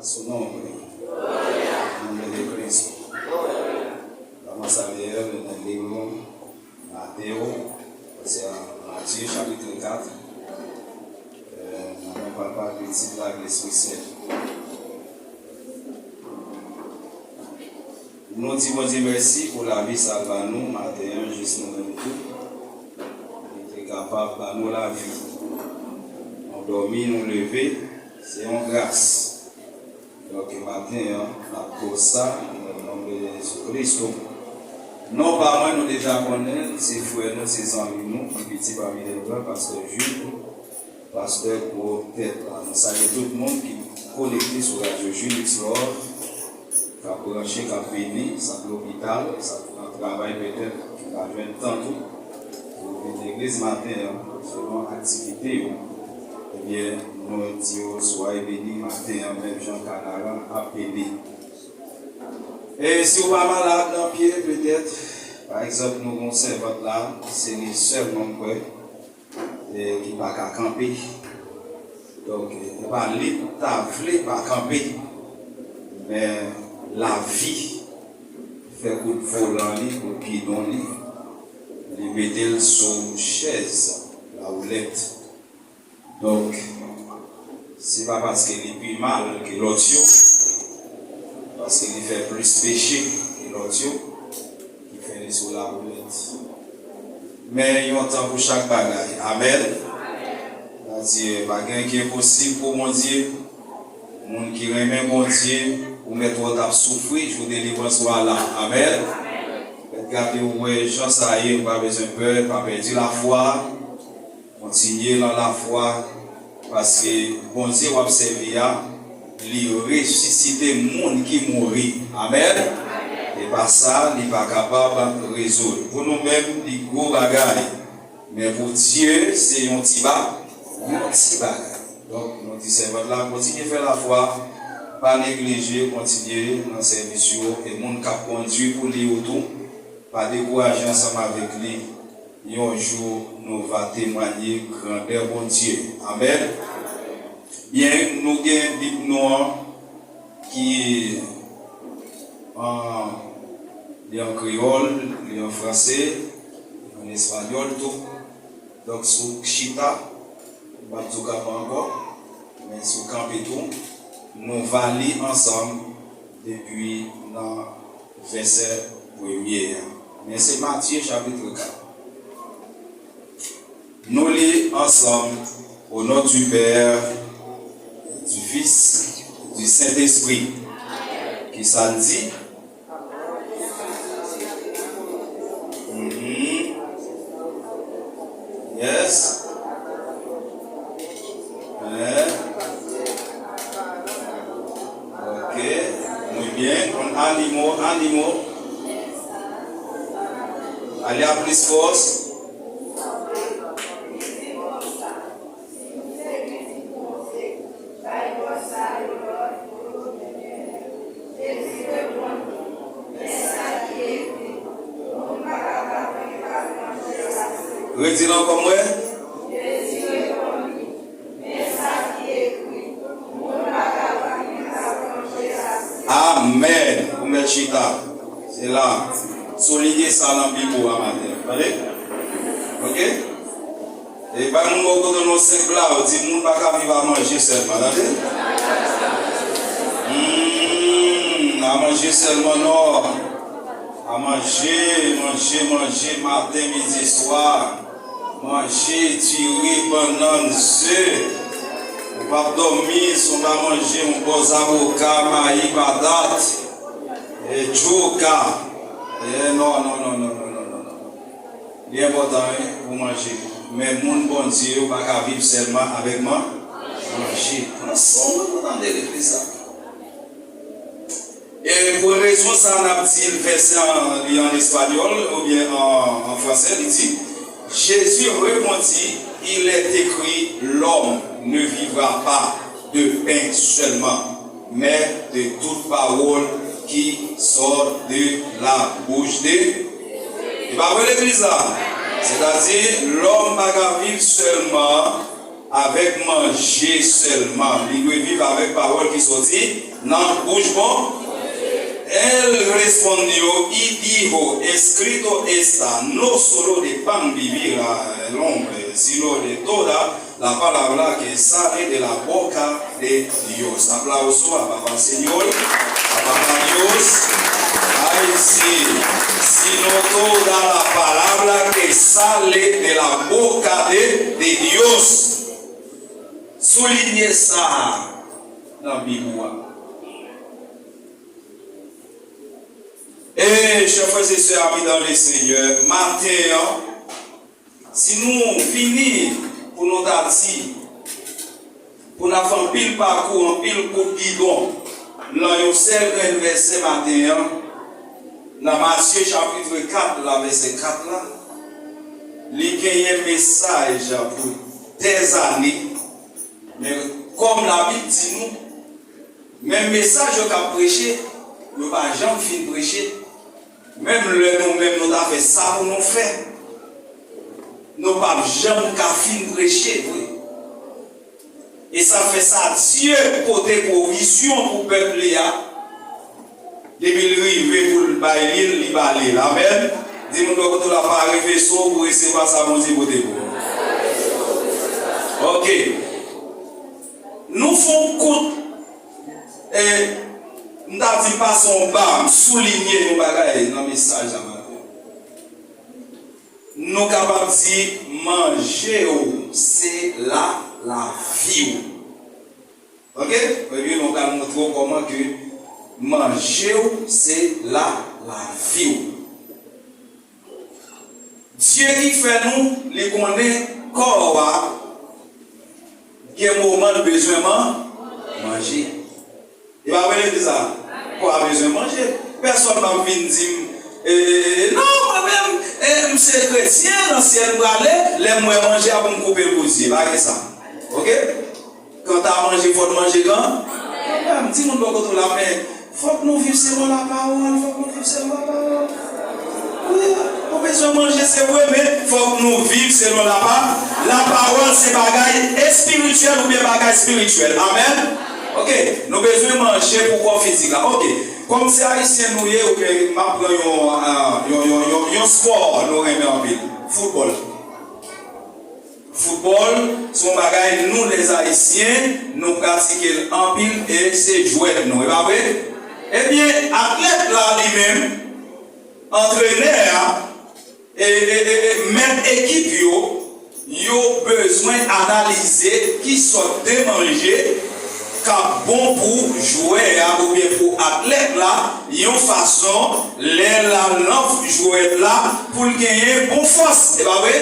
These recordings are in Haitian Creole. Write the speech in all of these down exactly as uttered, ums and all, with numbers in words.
Su nombre. En nombre de Cristo. Vamos a leer en el libro Mateo, o sea, Matye chapit kat, euh, nan non Papa, Pitit la, Lespri Sen. Nou di Bondye mèsi pou lavi sa l ba nou maten an, jis nou menm tou. Li te kapab ba nou lavi. Nou dòmi, nou leve, se yon gras. Donk, maten an, n ap di w sa, nan non de Jezi Kristo. Non pa mwen, nou deja konnen l, se frè nou, se zanmi nou, ki piti pami lèzòt, pastè Jules, pastè gwo tèt la. Nou salye tout moun ki konekte sou radyo Jules Love, k ap branche, k ap beni, sa k lopital, sa k nan travay petèt, ki pa jwenn tan tou pou vin legliz maten an, selon aktivite yo. Ebyen, nou di yo, swa beni maten an, menm jan kanaran ap beni. E si w pa malad nan pye, petèt, pa egzanp, nou gon sèvant la, se li sèlman m kwè, e ki pa ka kanpe. Donk, e pa li ta vle pa kanpe, men lavi fè kout volan li, kout gidon li, li mete l sou chèz lawoulèt. Donk, se pa paske li pi mal ke lòt yo, paske li fè plis peche ke lòt yo, ki fè li sou lawoulèt. Men yon tan pou chak bagay. Amèn. Sa di, pa gen ki enposib pou Bondye. Moun ki renmen Bondye, ou mèt wè w t ap soufri, jou delivrans ou a la. Amèn. Mèt gade w wè jan sa ye, ou pa bezwen pè, pa pèdi lafwa. Kontinye nan lafwa, paske Bondye w ap sèvi a, li resisite moun ki mouri. Amèn. E pa sa, li pa kapab rezoud. Pou nou menm, li gwo bagay. Men pou Dye, se yon ti ba, yon ti bagay. Donk, nou di sèvant la, kontinye fè lafwa, pa neglije, kontinye nan sèvis yo, e moun k ap kondui pou li yo tou, pa dekouraje ansanm avèk li. Yon jou, nou va temwanye grandè Bondye. Amèn. Byen, nou gen Bib nou an ki an, li an kreyòl, li an franse, an espanyòl tou. Donk, si w chita, m p ap di w kanpe ankò, men si w kanpe tou, nou va li ansanm depi nan vèsè premye a. Men se Matye chapit kat. Nou li ansanm, au nom du Père, du Fils, du Saint-Esprit. Ki sa l di? Mhm. Yes. Hein? Ok. Muy bien. Con ánimo, ánimo. Allez, à plus force. Redi l ankò, m wè. Amèn. Ou mèt chita. Se la. Soulinye sa nan Bib ou a maten. Tande? Ok? E bay moun bò kote w yon senp la, ou di moun pa ka viv a manje sèlman, tande? Hmm, a manje sèlman, non. A manje, manje, manje, maten, midi, swa. Manje, diri, bannann, ze. Ou p ap dòmi si w pa manje yon bò zaboka, mayi, patat, e, tchouka. E, non, non, non. Li enpòtan, wi, pou manje. Men moun Bondye yo pa ka viv sèlman avèk man-, manje. Pran san w pou tande legliz la. E pou rezon sa a, n ap di vèsè an, li an espanyòl oubyen an, an franse, li di, Jésus répondit, il est écrit, l'homme ne vivra pas de pain seulement, mais de toute parole qui sort de la bouche de. E pa vre legliz la? Sètadi, lòm pa ka viv sèlman avèk manje sèlman. Li dwe viv avèk pawòl ki soti nan bouch Bon. Él respondió y dijo, escrito está, no solo de pan vivirá el hombre, sino de toda la palabra que sale de la boca de Dios. Aplauso a Papá Señor, a Papá Dios. Ay, sí, sino toda la palabra que sale de la boca de, de Dios. Souliye sa nan Bib ou a. E, chè frè e sè, ami dans le Seigneur, maten an, si nou vini pou nou ta di, pou n ap fè anpil pakou, anpil kout gidon, nan yon sèl grenn vèsè maten an, nan Matye chapit kat la, vèsè kat la, li genyen mesaj pou dèzane, men kòm Labib di nou, menm mesaj yo k ap preche, yo pa janm fin preche. Menm lè nou menm nou ta fè sa pou nou fè, nou p ap janm ka fin preche vre. E sa fè sa Dye pote pwovizyon pou pèp li a. Depi l rive pou l bay li l, li ba li l. Amèn. Di moun bò kote w la, pa reve so pou resevwa sa Bondye pote pou ou. Ok. Nou fè yon kout, e, m ta di pase yon ba, m soulinye yon bagay nan mesaj la maten. Nou kapab di, manje w se la, lavi w. Ok? Epi nou pral montre w kòman ke manje w se la, lavi w. Dye ki fè nou, li konnen kò a gen moman l bezwen man-, manje. E pa vre, legliz la? Kò a bezwen manje. Pèsonn p ap vin di m, e, non, mwen menm, e, m se kretyen, nan syèl m prale, lè m wè manje a pou m koupe l pou Dye. Pa gen sa. Ok? Kanta manje, fò n manje kan-, kanmenm. Di moun bò kote w la, men fòk nou viv selon lapawòl, fòk nou viv selon lapawòl. Wi, nou bezwen manje, se vre, men fòk nou viv selon lapa-, lapawòl, se bagay espirityèl oubyen bagay espirityèl. Amèn? Ok, nou bezwen manje pou kò fizik la. Ok, kòm se ayisyen nou ye, ok, m ap pran yon, ah, yon, yon, yon, yon spò nou renmen anpil, foutbòl. Foutbòl se yon bagay nou lèzayisyen, nou pratike l anpil e se jwèt nou, e pa vre? Ebyen, atlèt la li menm, antrenè a, e, e, e, e mèt ekip yo, yo bezwen analize ki sòt de manje k ap bon pou jwè a oubyen pou atlèt la, yon fason, lè l al nan jwèt la, pou l genyen bon fòs, e pa vre?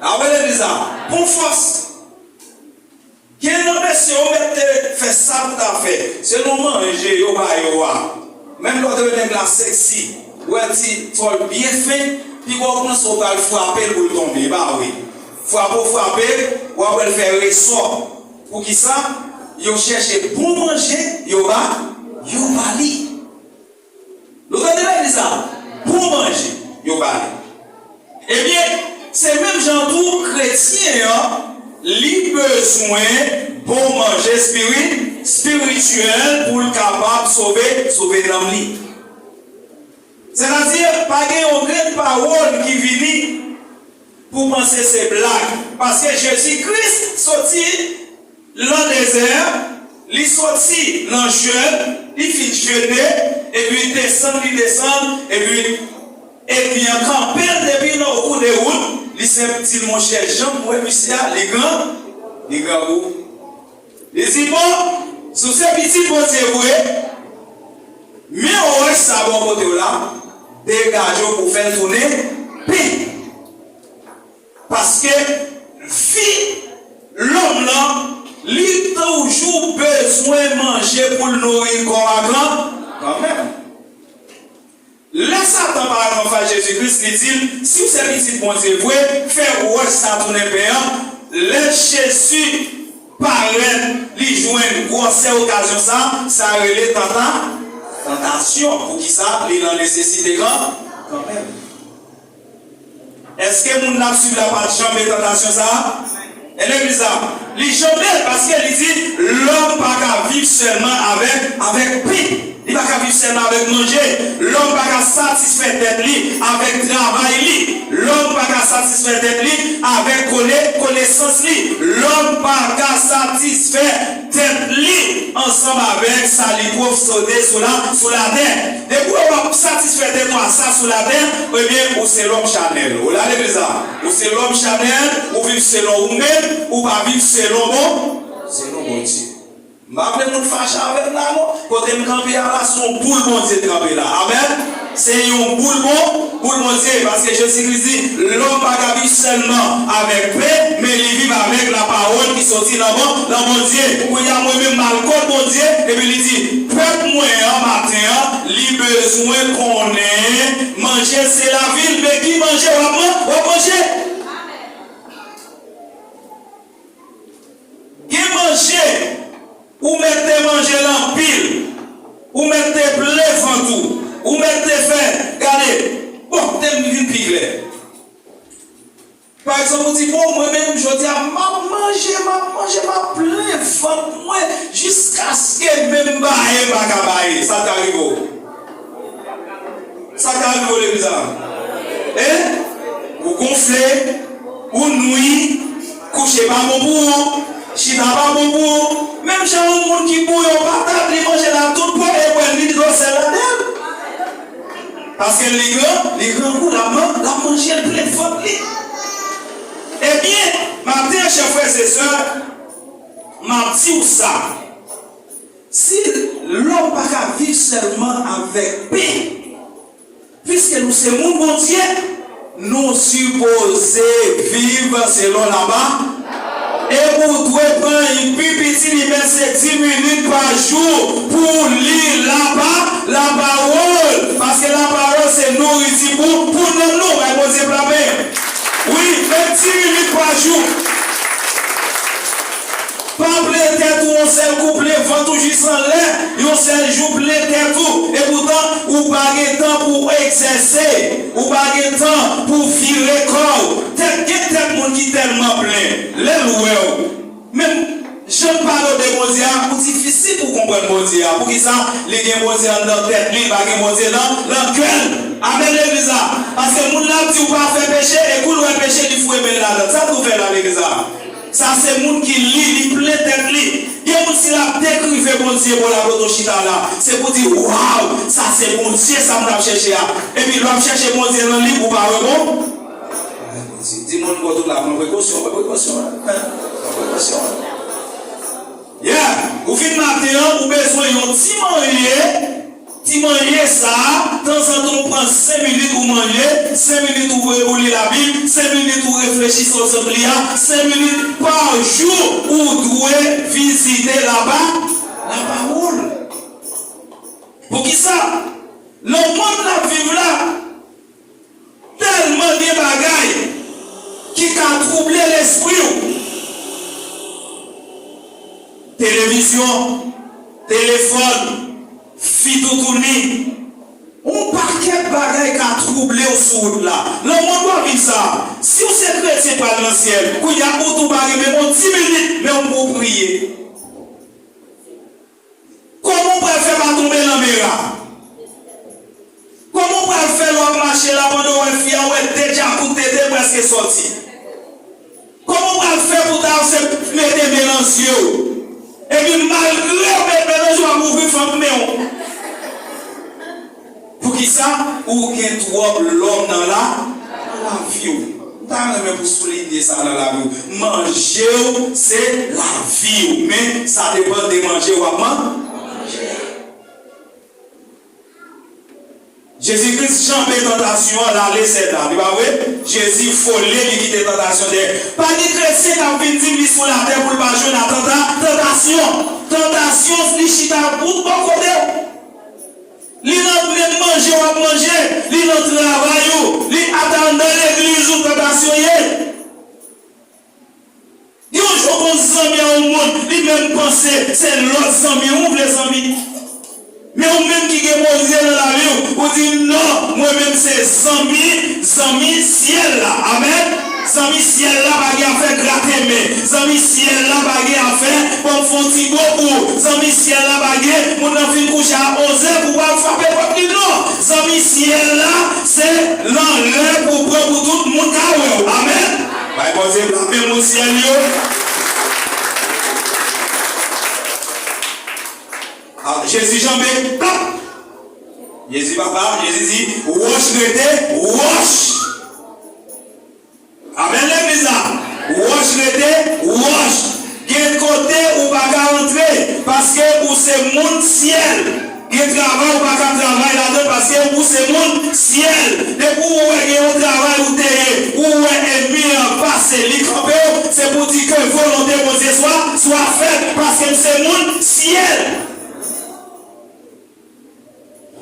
Amen, legliz la. Bon fòs. Gen nan mesye yo mèt te fè sa pou ta fè. Selon manje yo ba yo a. Menm lè w te wè nèg la seksi, ou wè ti tòl byen fen, pi w panse w pral frape l pou l tonbe. E pa vre. Frape w frape, w ap wè l fè resò. Poukisa? Yo chèche bon manje, yo ba, yo ba li. Nou tande legliz la? Bon manje yo ba li. Ebyen, se menm jan tou kretyen an, li bezwen bon manje espiri-, espirityèl pou l kapab sove, sove nanm li. Sètadi, pa gen yon grenn pawòl ki vini pou w panse se blag. Paske Jezi Kris soti nan dezè, li soti nan jèn, li fin jene, epi li desann, li desann, epi ènmi an kanpe l depi nan okou de wout, li senp di l, monchè, jan m wè misye a, li gran, li grangou. Li di, bon, si w se pitit Bondye vre, men wòch sa bò kote w la, degaje w pou w fè l tounen pen. Paske vi lòm nan, li toujou bezwen manje pou l nouri kò a kan-, kanmenm. Lè Satan pa rann fas Jezi Kris, li di l, si w se pitit Bondye vre, fè wòch sa tounen pen an. Lè Jezi parèt, li jwenn gwosè okazyon sa, sa rele tanta-, tantasyon. Poukisa? Li nan nesesite kan-, kanmenm. Èske moun n ap swiv la pa t janm gen tantasyon sa a? E legliz la? Li janbe l, paske li di, lòm pa ka viv sèlman avèk, avèk pen. Li pa ka viv sèlman avèk manje. Lòm pa ka satisfè tèt li avèk travay li. Lòm pa ka satisfè tèt li avèk kone-, konesans li. Lòm pa ka satisfè tèt li ansanm avèk sa li posede sou la, sou latè. Depi w ap satisfè tèt ou a sa sou latè, ebyen, ou se lòm chanèl. Ou la legliz la. Ou se lòm chanèl, ou viv selon ou menm, ou pa viv selon Bon-, selon Bondye. M pa vle moun fache avè m la, non. Kote m kanpe a la, se yon boul Bondye kanpe la. Amèn. Se yon boul bon, boul Bondye, paske Jezi Kris di, lòm pa ka viv sèlman avèk pen, men li viv avèk lapawòl ki soti nan Bon-, nan Bondye. Kounye a, mwen menm, m al kot Bondye, epi li di, pèp mwen an, maten an, li bezwen konnen manje se lavi l, men ki manje w ap man-, w ap manje? Gen manje, ou mèt te manje l anpil, ou mèt te plen vant ou, ou mèt te fè, gade, bon, te vin pi klè. Pa egzanp, ou di, bon, mwen menm, jodi a, m ap manje, m ap manje, m ap plen vant mwen, jiskaske menm baye m pa ka baye. Sa ka rive w. Sa ka rive w legliz la. Hein? Ou gonfle, ou nwi, kouche pa bon pou ou, chita pa bon pou ou. Menm jan yon moun ki bouyon patat, li manje l ak tout po, e bwè l, li dlo sèl ladan l. Paske li gran, li grangou, l ap man-, l ap manje l plen vant li. Ebyen, maten an, chè frè e sè, m ap di w sa. Si lòm pa ka viv sèlman avèk pen, piske nou se moun Bondye, nou sipoze viv selon laba. E ou dwe pran pi piti li menm se dis minit pa jou pou w li laba, lapawòl. Paske lapawòl se nouriti pou, pou nanm nou. Bay Bondye klape. Wi, menm dis minit pa jou. Pa plen tèt ou yon sèl kou, plen vant ou jis anlè, yon sèl jou plen tèt ou. Epoutan, ou pa gen tan pou w egzèse, ou pa gen tan pou w vire kò w. Tèt, gen tèt moun ki tèlman plen, lè l wè w, menm jan l pale w de Bondye a, ou difisil pou w konprann Bondye a. Poukisa? Li gen Bondye anndan tèt li, li pa gen Bondye nan, nan kè l. Amèn, legliz la. Paske moun la ap di w pa fè peche, e kou l wè peche, li foure men l ladan l. Sa pou fè la, legliz la? Sa se moun ki li, li plen tèt li. Gen moun si l ap dekrive Bondye bò la kote w chita la, se pou di, waw, sa se Bondye sa m t ap chèche a. Epi lè w ap chèche Bondye nan li, ou pa wè bon. Di moun kote w la, pran prekosyon, pran prekosyon, pran prekosyon. Yeah, ou fin maten an, ou bezwen yon ti manje. Ti manje sa a, tanzantan ou pran senk minit ou manje, senk minit ou, ou li Labib, senk minit ou reflechi sou egzanp li a, senk minit pa jou ou dwe vizite laba, lapawòl. Poukisa? Nan mond n ap viv la, tèlman gen bagay ki ka twouble lespri w. Televizyon, telefòn, fi toutouni. Yon pakèt bagay ka twouble w sou wout la. Nan mond w ap viv sa, si w se kretyen pral nan syèl, kounye a ou tou pa gen menm yon dis minit, menm pou w priye. Kòman w pral fè pa tonbe nan mera? Kòman w pral fè lè w ap mache la pandan w wè fi a, w wè de djakout tete prèske sòti? Kòman w pral fè pou ta se mete men nan zye w? Epi malgre w met men nan zye w, w ap ouvri fanm men w. Poukisa? Ou gen twòp lòm nan la, nan lavi w. M ta renmen pou soulinye sa nan lavi w. Manje w se lavi w, men sa depann de manje w ap man-, manje. Jezi Kris janbe tantasyon an, l ale sèt la, li pa vre? Jezi vole, li kite tantasyon dèyè. Pa gen kretyen k ap vin di m li sou latè pou l pa jwenn a tanta-, tantasyon. Tantasyon, li chita tout bò kote w. Li nan menm manje w ap manje, li nan travay ou, li ata anndan legliz ou, tantasyon ye. Yon jou, gon zanmi a yon moun, li menm panse se lòt zanmi ou vle zanmi. Men ou menm ki gen Bondye nan lavi w, ou di, non, mwen menm se zanmi, zanmi syèl la. Amèn. Zanmi, syèl la pa gen afè grate men. Zanmi, syèl la pa gen afè ban m fè yon ti bo pou ou. Zanmi, syèl la pa gen moun nan fin kouche a onz è pou w al frape pòt li, non. Zanmi, syèl la se lanlè pou pran pou tout moun ka wè w. Amèn. Bay Bondye bla men moun syèl yo. Ah, Jezi janbe, plap! Jezi papa, Jezi di, wòch rete wòch. Amèn legliz la. Wòch rete wòch. Gen kote ou pa ka rantre paske ou se moun syèl. Gen travay ou pa ka travay ladan paske ou se moun syèl. Depi ou wè gen yon travay ou te ye, ou wè ènmi an pase, li kanpe w, se pou di ke volonte Bondye swa, swa fèt, paske m se moun syèl.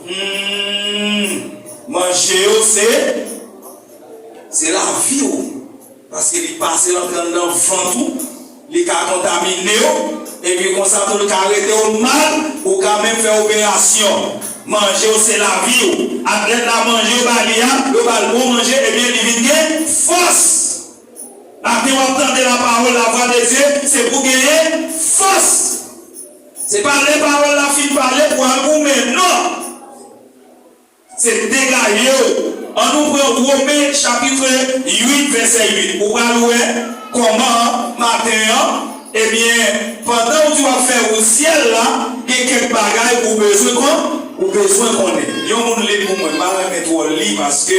Hmm, manje yo se, se lavi w. Paske li pase rantre anndan vant ou, li ka kontamine w, epi konsa tou li ka rete w mal, ou ka menm fè operasyon. Manje w se lavi w. Atlèt la manje yo ba li a, yo ba l bon manje, ebyen li vin gen fòs. Maten w ap tande la parole, la voix de Dieu, se pou genyen fòs. Se pa lè pawòl la fin pale pou al goumen, non. Se degaje w. Ann nou pran Women chapit uit, vèsè uit. Ou pral wè kòman maten an, ebyen, pandan w di w ap fè wout syèl la, gen kèk bagay ou bezwen kon, ou bezwen konnen. Yon moun li l pou mwen, m pa renmen twò li paske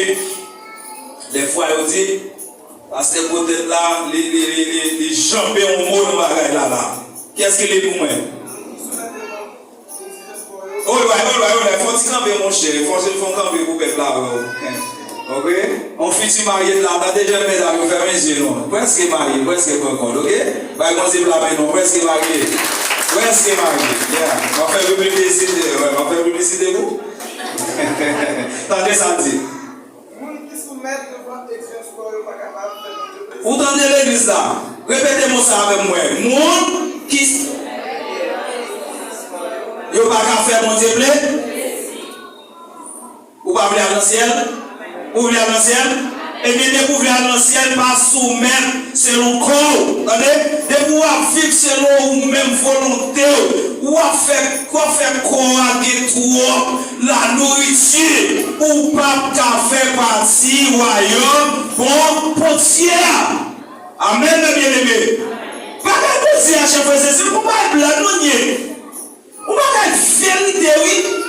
dèfwa yo di, Pastè Potèt la, li, li, li, li, li janbe yon mo nan bagay la la. Kiyès ki li pou mwen? Olway, olway, olway, fè yon ti kanpe, monchè. Fè yon, fè yon kanpe pou pèp la wè w. Ok? On fiti marye la, tande jèn medam yo, fèmen zye nou. Prèske marye, prèske pran kòd, ok? Bay Bondye bla men nou, prèske marye. Prèske marye, yeah. M ap fè piblisite, wè, m ap fè piblisite pou. Tande sa l di. Moun ki soumèt devan egzijans kò yo pa kapab fè Bondye plezi. Ou tande legliz la? Repete mo sa avè mwen. Moun ki s-, yo pa ka fè Bondye ple-, ou pa vle al nan syèl? Ou vle al nan syèl? Ebyen, depi w vle al nan syèl, pa soumèt selon kò w. Tande? Depi w ap viv selon ou menm volonte w, w ap fè, w ap fè kò a gen twòp la nouriti, ou p ap ka fè pati wayòm bon Bondye a. Amèn, mè byeneme. Bagay Bondye a, chè frè, se, se pou bay blag nou ye. Yon bagay verite, wi.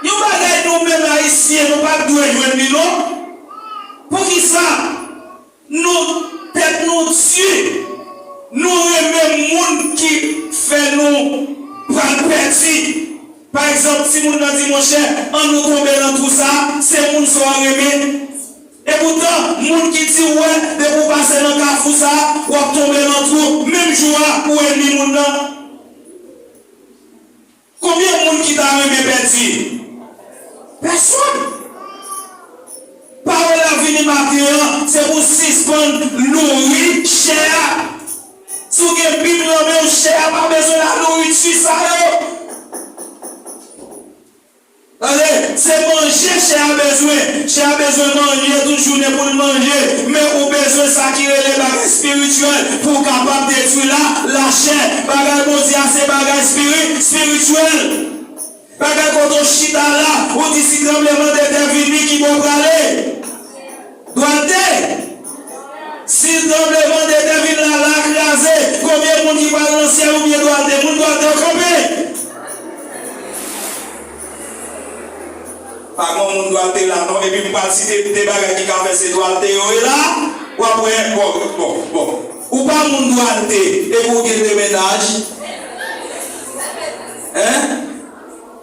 Yon bagay nou menm Ayisyen, nou pa t dwe jwenn li, non. Poukisa? Nou, tèt nou di, nou renmen moun ki fè nou pral pèdi. Pa egzanp, timoun nan di, monchè, annou tonbe nan twou sa, se moun sa w renmen. Epoutan, moun ki di w wè, depi w pase nan kafou sa, w ap tonbe nan twou, menm jou a, ou ènmi moun nan. Konbyen moun ki ta renmen pèdi? Pèsonn. Pawòl la vini maten an, se pou sispann nouri chè a. Si w gen Bib nan men w, chè a pa bezwen la nouriti sa yo. Tande, se manje chè a bezwen. Chè a bezwen manje tout jounen pou l manje. Men ou bezwen sa ki rele bagay espirityèl pou w kapab detwi la, lachè. Bagay Bondye a se bagay espiri-, espirityèl. Bagay kote w chita la, ou di si tranblemanntè vini, ki bò w prale? Dwalte. Si tranblemanntè vin la, la kraze, konbyen moun ki pral nan syèl oubyen dwalte? Moun dwalte yo kanpe. Pa gen moun dwalte la non, epi m pral site de bagay ki ka fè se dwalte yo ye la. W ap wè, bon, bon, bon. Ou pa moun dwalte, epi w gen de mennaj. Hein?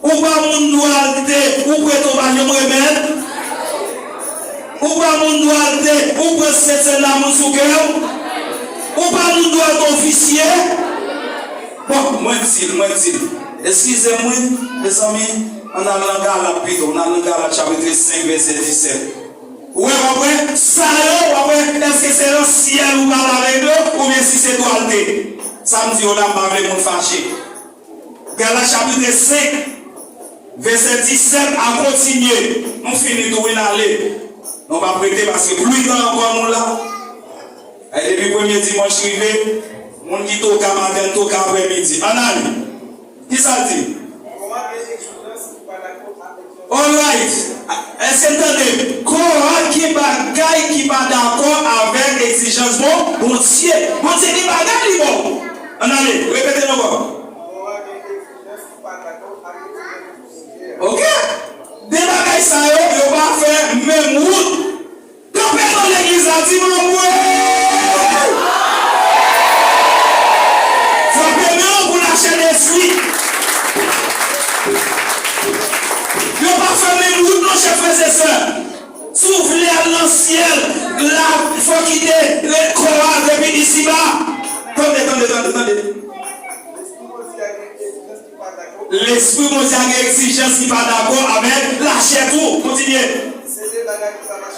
Ou pa moun dwalte, ou prete w pa janm remèt. Ou pa moun dwalte, ou pran sèt sèt lamoun sou kè w. Ou pa moun dwalte, w visye. Bon, mwen di l, mwen di l. Eskize m wi, mezanmi, ann al nan Galate pito, ann al nan Galate chapit senk, vèsè disèt. Ou wè, w ap wè, sa yo, w ap wè, èske se nan syèl ou pral avèk yo, oubyen si se dwalte? Sa m di yo la, m pa vle moun fache. Galate chapit senk, vèsè disèt a kontinye. Nou fini tou wi, n ale. Nou p ap rete paske plis tan ankò nou la. Ay, depi premye dimanch rive, moun ki toka maten, toka aprèmidi. Ann ale. Kisa l di? Alright. Èske n tande? Kò a gen bagay ki pa dakò avèk egzijans bon, Bondye. Bondye gen bagay li ba w. Ann ale, repete l ankò. Ok? De bagay sa yo, yo pa fè menm wout. Kanpe nan legliz la, di m anmwe. Frape men w pou lachè desi. Yo pa fè menm wout non, chè frè e sè. Si w vle al nan syèl la, fò w kite kò a depi isiba. Tande, tande, tande, tande. Lespri Bondye a gen egzijans ki pa dakò avèk lachè tou. Kontinye.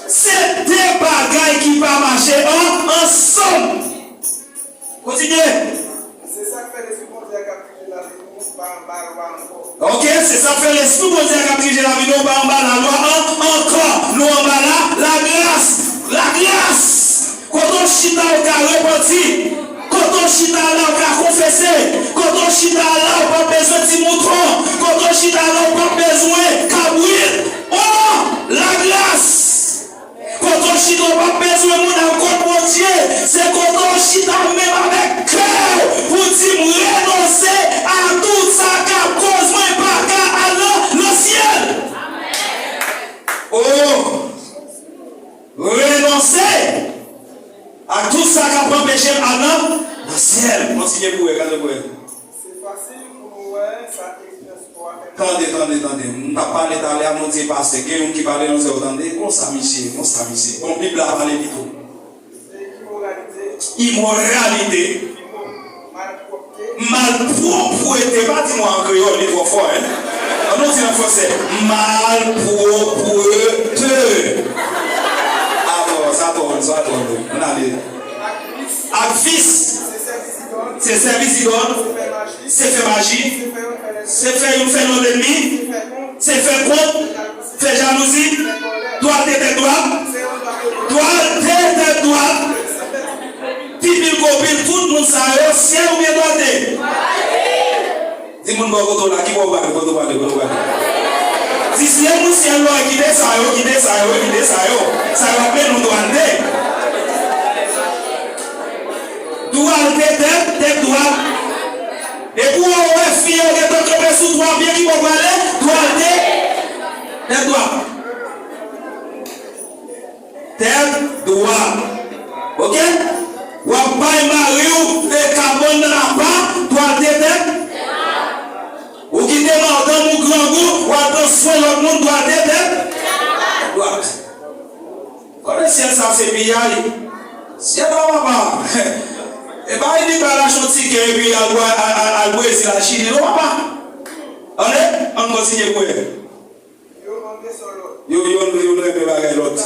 Se de bagay ki pa mache an, ansanm. Kontinye. Se sa k fè Lespri Bondye a k ap dirije lavi nou pa anba lwa ankò. Ok, se sa k fè Lespri Bondye a k ap dirije lavi nou pa anba lalwa an, ankò. Nou anba la, lagras. Lagras. Kote w chita, w ka repanti. Kote w chita la, w ka konfese. Kote w chita la, w p ap bezwen ti mouton. Kote w chita la, w p ap bezwen kabrit. O, lagras! Kote w chita, w p ap bezwen moun al kot Bondye. Se kote w chita menm avèk kè w pou w di, "M renonse a tout sa k ap koz mwen pa ka al nan, nan syèl." O! Renonse ak tout sa k ap anpeche m al nan, nan syèl. Kontinye pou wè, gade pou wè. Se fasil pou nou wè sa egzijans kò a fè. Tande, tande, tande. M t ap pale talè a, nou di pastè, gen youn ki pale nan zè w, tande. Konsa misye, konsa misye. Bon, Bib la pale pito. Se imoralite. Imoralite. Malpwòpte. Malpwòpte, pa di mwen an kreyòl, li twò fò, en. Ann nou di l an fransè. Malpwòpte. Atò, sa twò, sa twò, ann ale. Ak vis. Se sèvis idòl. Se fè maji. Se fè youn fè lòt lènmi. Se fè kont. Fè jalouzi. Dwalte tèt dwat. Dwalte tèt dwat. Pi pil gwo pil, tout moun sa yo, syèl oubyen dwalte? Di moun bò kote w la, ki bò w prale, kote w prale, kote w prale. Di si e moun syèl la, kite sa yo, kite sa yo, kite sa yo. Sa yo ap mennen w dwalte. Dwalte tèt, tèt dwat. Epi w wè fi yo gentan kanpe sou twa pye, ki bò w prale? Dwalte tèt dwat. Tèt dwat. Ok? W ap bay mari w, e, kabann nan apa, dwalte tèt. Ou kite madanm ou grangou, w al pran swen lòt moun, dwalte tèt dwat. Konnen syèl sa se piyay. Syèl la, papa. E pa li bay lajan yon tikè epi al, al, al, al Brezil, al Chili, non, papa. Tande, ann kontinye pou wè. Yo, youn, youn renmen bagay lòt.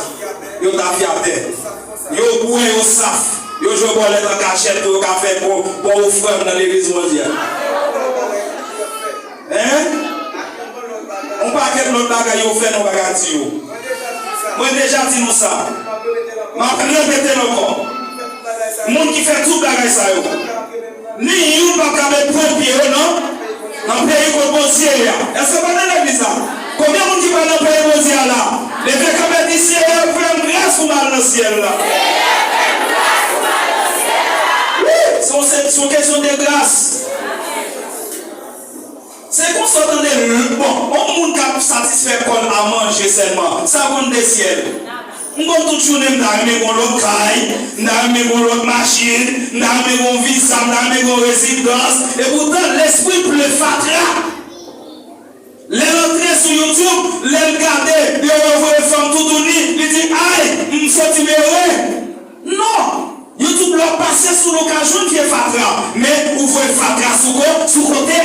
Yo tafyatè. Yo bwè, yo saf. Yo jwe bòlèt an kachèt pou yo ka fè bon, bon ofrann nan legliz Bondye a. Hein? Yon pakèt lòt bagay yo fè, nou pa ka di yo. Mwen deja di nou sa. M ap repete l ankò. Moun ki fè tout bagay sa yo, ni youn p ap ka met pwen pye yo nan, nan peyi kot Bondye ye a. Èske w pa nan legliz la? Konbyen moun ki pa nan peyi Bondye a la? Leve kanpe, di, "Seyè, fè m gras pou m al nan syèl la." Wi, se yon, se, se yon kesyon de gras. Se konsa w tande l, bon, yon moun k ap satisfè kò l a manje sèlman, sa konn de syèl. M konn tout jounen m ta renmen gon lòt kay, m ta renmen gon lòt machin, m ta renmen gon viza, m ta renmen gon rezidans. Epoutan, lespri l plen fatra. Lè l antre sou YouTube, lè l gade, yo wè voye fanm toutouni, li di, "Ay, m santi m ere." Non! YouTube la w ap pase sou l, ou ka jwenn vye fatra, men ou voye fatra sou ko-, sou kote.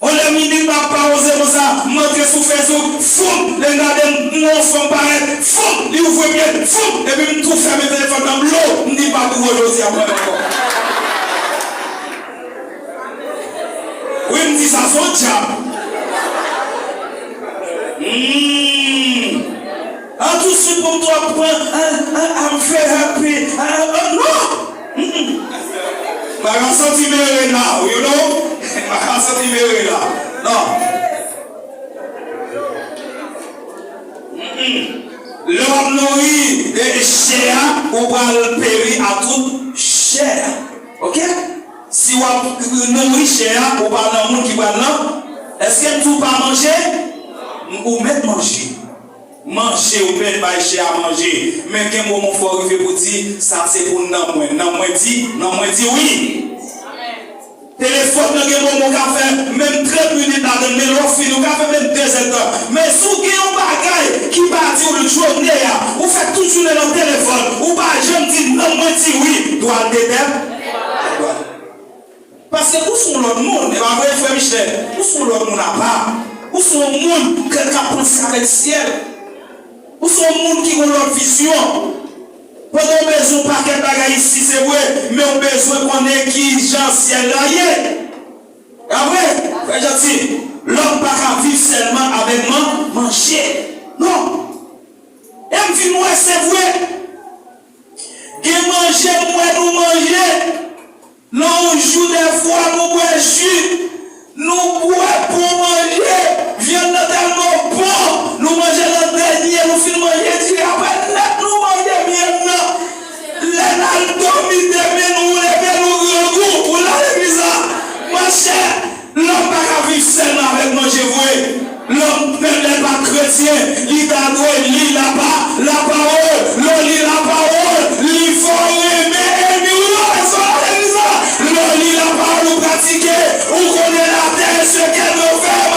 On lè m di m ap pawouze konsa, m antre sou Facebook, foum, lè m gade m, m wè yon fanm parèt, foum, li ouvri pye l, foum, epi m tou fèmen telefòn nan, m lo, m di pa pou jodi a pran ankò. Wi, m di sa se yon dyab. Hmm. An tou swit pou m tou ap pran, ah, ah, I'm very happy. Ah, ah, non! Mm-mm. Bagay santi mere la, you know? Bagay santi mere la. Non. Mm-mm. Lè w ap nouri, eh, chè a, ou pral peri a tout chè a. Oke? Si w ap nouri chè a, ou pa nan moun ki pral nan. Èske m di w pa manje? Ou mèt manje. Manje, ou mèt bay chè a manje. Men gen moman fò w rive pou di, sa se pou nanm mwen. Nanm mwen di, nanm mwen di wi. Telefòn nan gen moman w ka fè menm trant minit ladan l, men lè w fini, ou ka fè menm de zèdtan. Men si w gen yon bagay ki pa di w l jone a, ou fè tout jounen nan telefòn, ou pa janm di nanm mwen di wi, dwa l te tèt. Paske ou se yon lòt moun, e pa vre, frè Michel? Ou se yon lòt moun apa. Ou se yon moun k, k ap panse avèk syèl. Ou se yon moun ki gen yon lòt vizyon. Pandan w bezwen yon pakèt bagay isi, se vre, men w bezwen konnen ki jan syèl la ye. E pa vre, frè Janti, lòm pa ka viv sèlman avèk man, manje. Non. E m vin wè, se vre. Gen manje m wè nou manje. Nan yon jou, dèfwa, nou bwè ji, nou bwè bon manje, vyann nan tèlman bon, nou manje nan dènye, nou fin manje, di apre nèt, nou manje vyann nan. Lè n al dòmi demen, nou leve, nou grangou, ou nan legliz la. Monchè, lòm pa ka viv sèlman avèk manje vre. Lòm, menm lè l pa t kretyen, li ta dwe li lapa, lapawòl. Lè w li lapawòl, li fè w renmen ènmi w yo. Èske w la legliz la? Lè w li lapawòl, ou pratike, ou konnen latè e se kè de fèm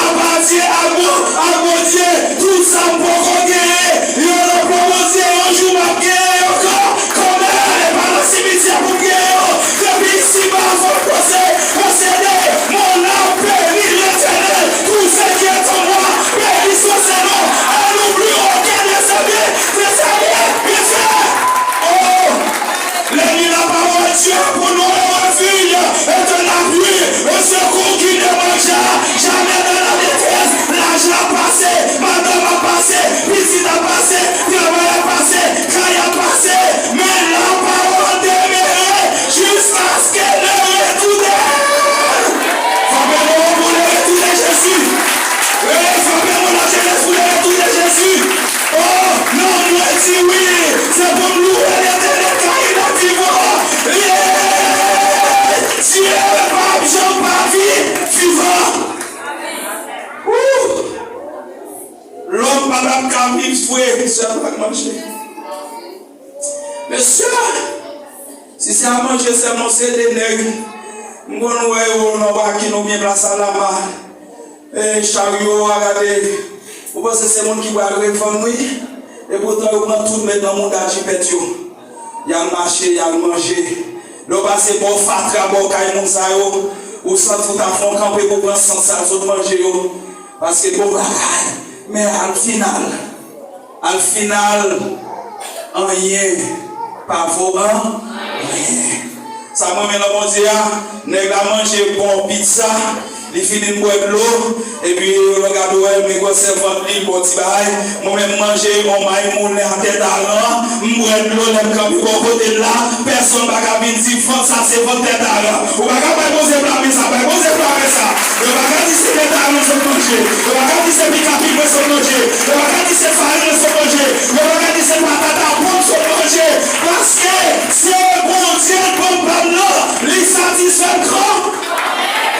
apatyen a Bon, a Bondye. Tout sa m poko genyen, yo nan plan Bondye. Yon jou m ap genyen yo kan, kanmenm, e pa nan simityè pou m genyen yo. Depi isiba, fò m pose-, posede. Mon âme bénit l'Éternel. Tout ce qui est en moi, bénisse son saint nom. Elle n'oublie aucun de ses bien-, de ses biens, bienfaits. Oh! Lis la parole de Dieu pour nous, un refuge et un appui, un secours qui ne manquera jamais dans la détresse. Laj la pase, madanm ap pase, pitit ap pase, travay ap pase, kay ap pase, men la parole demeure jusqu'à ce que le retour de... Frape men w pou le retour de Jésus. Hey, frape men w la jeunesse pou le retour de Jésus. Oh, non, mwen di wi, se pou m louwe Letènèl k ap vivan. Yeah! Dye p ap janm pa vi-, vivan. Woo! Lòm pa t ap ka viv vre sèlman ak manje. Mesye, si se a manje sèlman, se de nèg m konn wè yo nan pakin oubyen plas Alama, e charyo a gade, ou panse se moun ki pral revann wi, epoutan yo pran tout met nan mouda jipèt yo. Y al mache, y al manje. Lè w pase bò fatra, bò kay moun sa yo, ou santi w ta fè yon kanpe pou pran sant sa sot manje yo. Paske bon bagay. Men al final, al final, anyen pa vo an-, anyen. Sa m renmen nan Bondye a, nèg la manje bon pizza, li fini l bwè dlo, epi lè w gade w wè l, men gwosè vant li, l bon ti bagay. Mwen menm m manje yon may moulen a tèt aran, m bwè dlo lè m kanpe bò kote l la, pèsonn pa ka vin di vant sa se vant tèt aran. Ou pa ka bay Bondye blame sa, bay Bondye blame sa. Yo pa ka di se tèt aran sot manje, yo pa ka di se pika pimè sot manje, yo pa ka di se farin sot manje, yo pa ka di se patat a ponm sot manje, paske se Bondye l ban m pa m nan, li satisfè m gran.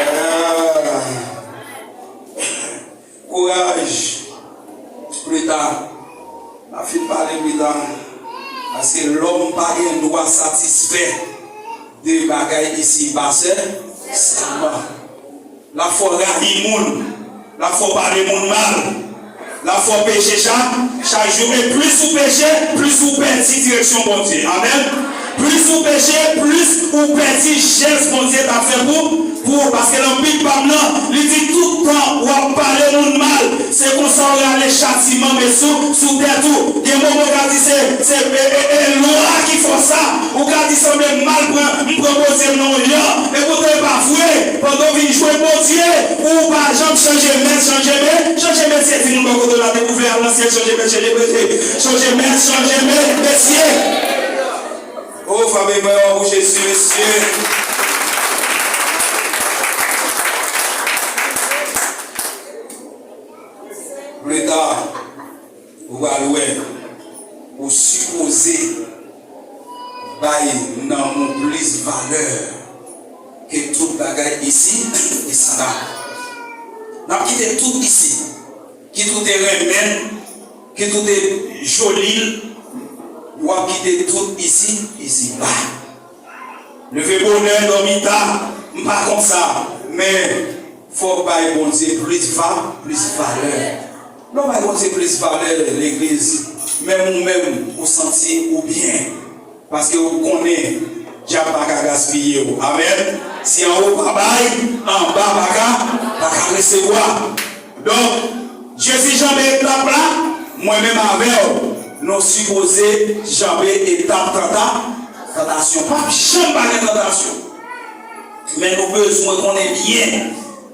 Ah. Kouraj. Plita. N a fin pale plita. Paske lòm pa gen dwa satisfè de bagay isiba sè-, sèlman. L ap fè w rayi moun. L ap fè w pale moun mal. L ap fè w peche chak, chak jou. E plis ou peche, plis ou pèdi direksyon Bondye. Amèn. Plis ou peche, plis ou pèdi jès Bondye t ap fè pou, pou ou. Paske nan Bib pa m nan, li di tout tan w ap pale moun mal, se konsa w rale chatiman men sou, sou tèt ou. Gen moman w ka di se, se, e, e, e, lwa ki fè w sa. Ou ka di sanble m mal pran, m pran Bondye m nan yon lyan. Epoutan e pa vre. Pandan w vin jwenn Bondye, ou pa janm chanje mèt, chanje men, chanje metye. Di moun bò kote w la, depi w vle al nan syèl, chanje mèt, chanje metye. Chanje mèt, chanje men, metye. Oh, frape men an pou Jezi, mesye. Plita, ou pral wè, ou sipoze bay nanm ou plis valè ke tout bagay isi, isi la. N ap kite tout isi. Kit ou te renmen l, kit ou te joli l, w ap kite tout isi, isi ba. Leve bonè, dòmi ta, m pa kont sa, men fò w bay Bondye plis va, plis valè. Lè w bay Bondye plis valè, legliz, menm ou menm, ou santi ou byen. Paske ou konnen dyab pa ka gaspiye w. Amèn. Si anwo pa bay, anba pa ka, pa ka resevwa. Donk, Jezi janbe etap la, mwen menm avè w, nou sipoze janbe etap tanta, tantasyon. P ap janm pa gen tantasyon. Men nou bezwen konnen byen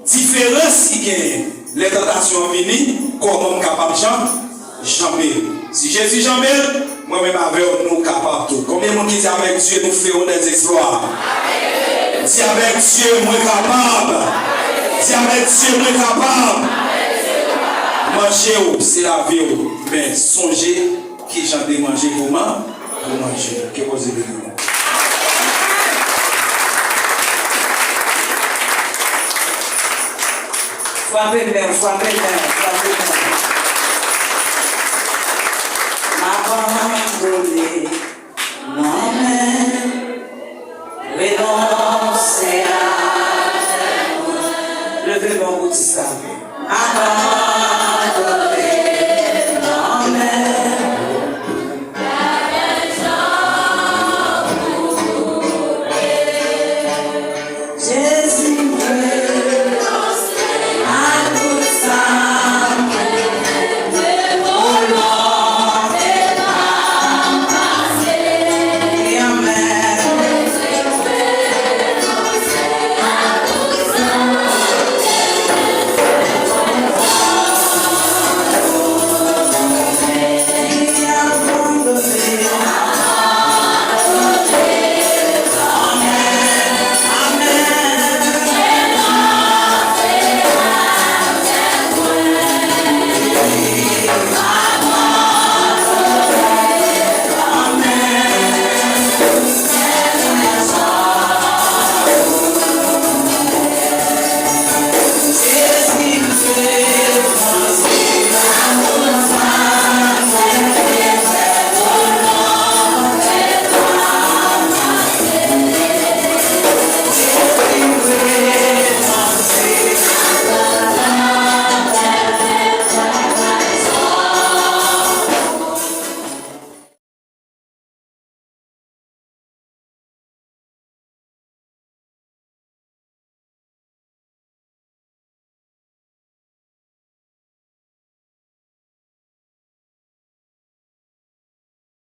diferans ki genyen lè tantasyon an vini, kòman m kapab jan-, janbe l. Si Jezi janbe l, mwen menm avè w, nou kapab tou. Konbyen moun ki di, "Avec Dieu, nous ferons des exploits"? Di, "Avec Dieu, mwen kapab." Di, "Avec Dieu, mwen kapab." Manje w, se lavi w. Men sonje, kijan de manje pou man-, pou manje. Ke Bondye beni nou. Frape men, frape men, frape men. M abandone.